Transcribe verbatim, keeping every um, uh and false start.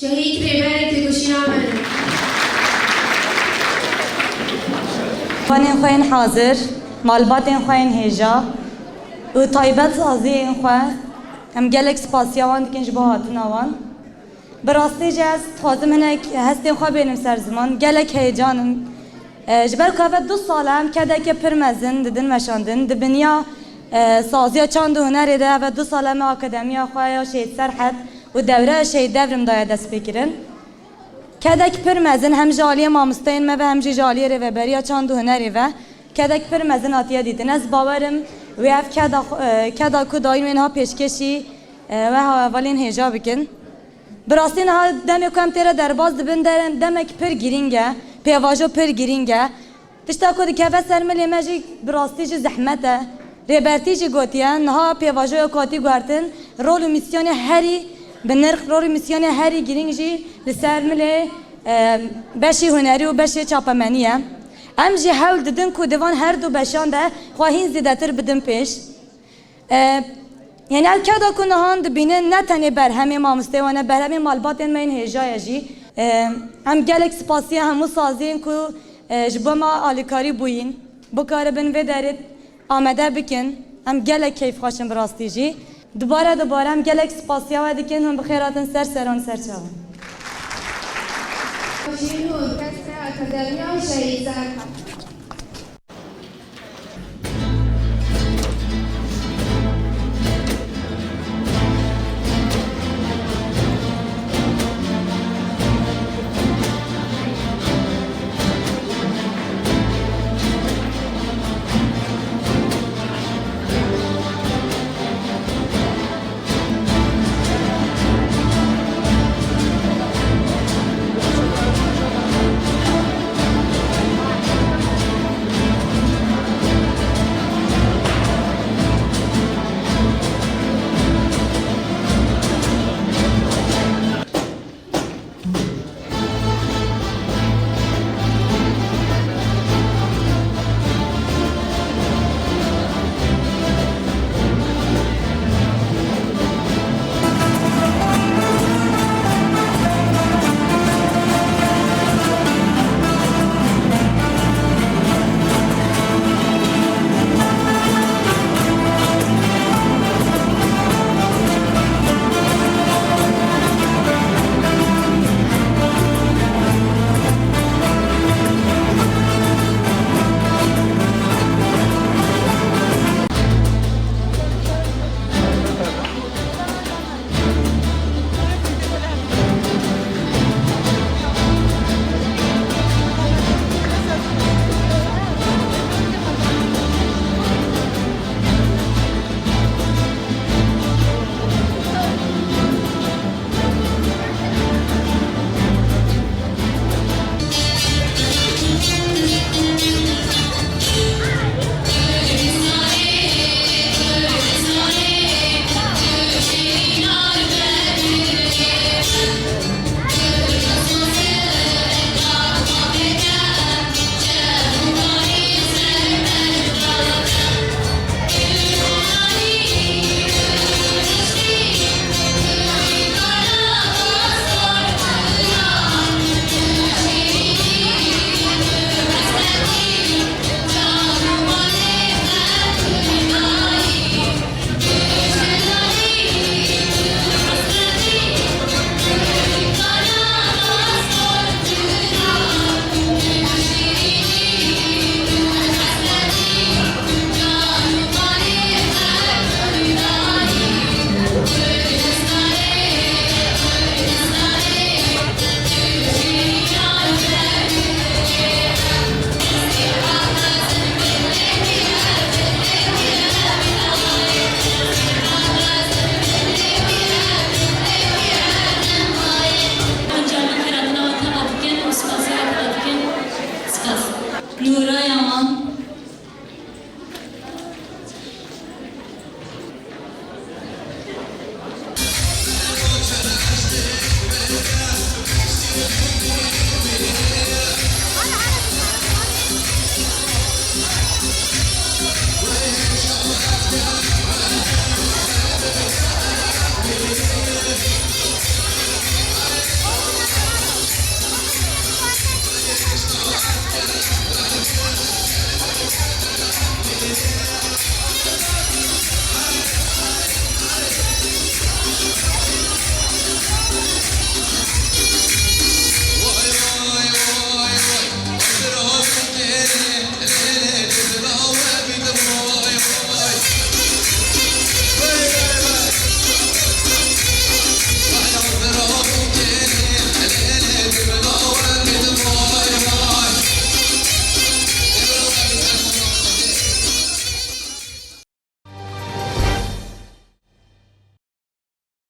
Şehîd rêberê têkoşîna me ne. Wanên xwe yên hazir, malbatên xwe yên hêja û taybet saziyên xwe, em gelek spasiya wan dikin ji bo hatina wan. Bi rastî jî ez dixwazim hinek hestên xwe bênim ser ziman. Gelek heyecan im. E, ji ber ku eve du sal e em kedeke pir mezin didin meşandin. Di biniya, e, saziya çand û hunerê de eve du sal e me akademiya xwe ya Şehîd Serhed û dewreya Şehîd Devrim daye destpêkirin. Kedek pir mezin hem ji aliyê mamosteyên me ve hem jî ji aliyê rêveberiya çand û hunerê ve kedek pir mezin hatiye dîtin. Ez bawer im wê ev keda xwe, e, keda ku dayîn wê niha pêşkêşî, e, we hevalên hêja bikin. Bi rastî niha demê ku em tê re derbas dibin de-, demek pir girîng e, pêvajo pir girîng e. Tişta ku dikeve ser milê me jî bi rastî jî zehmet e. Rêbertî jî gotiye, niha pêvajoya ku hatî guhertin, rol û mîsyonê herî bi nirx, rol û mîsyonê herî girîng jî li ser milê, e, beşê hunerî û beşê çapemenî ye. Em jî hewl didin ku di van her du beşan de xwe hîn zêdetir bidin pêş. E, Yanî ev keda ku nihan dibînin ne tenê berhemê mamosteyê wan e, berhemê malbatên me yên hêja ye jî. E, em gelek spasiya hemû saziyên ku, e, ji bo me alîkarî bûyîn, bikaribin vê derê amade bikin. Em gelek keyfxweş in bi rastî jî. Dubare dubare em gelek spasiya we dikin, hûn bi xêr hatin ser seran ser çavan. Şîrnûr, Kesre Akademiya Şehîd Serhed.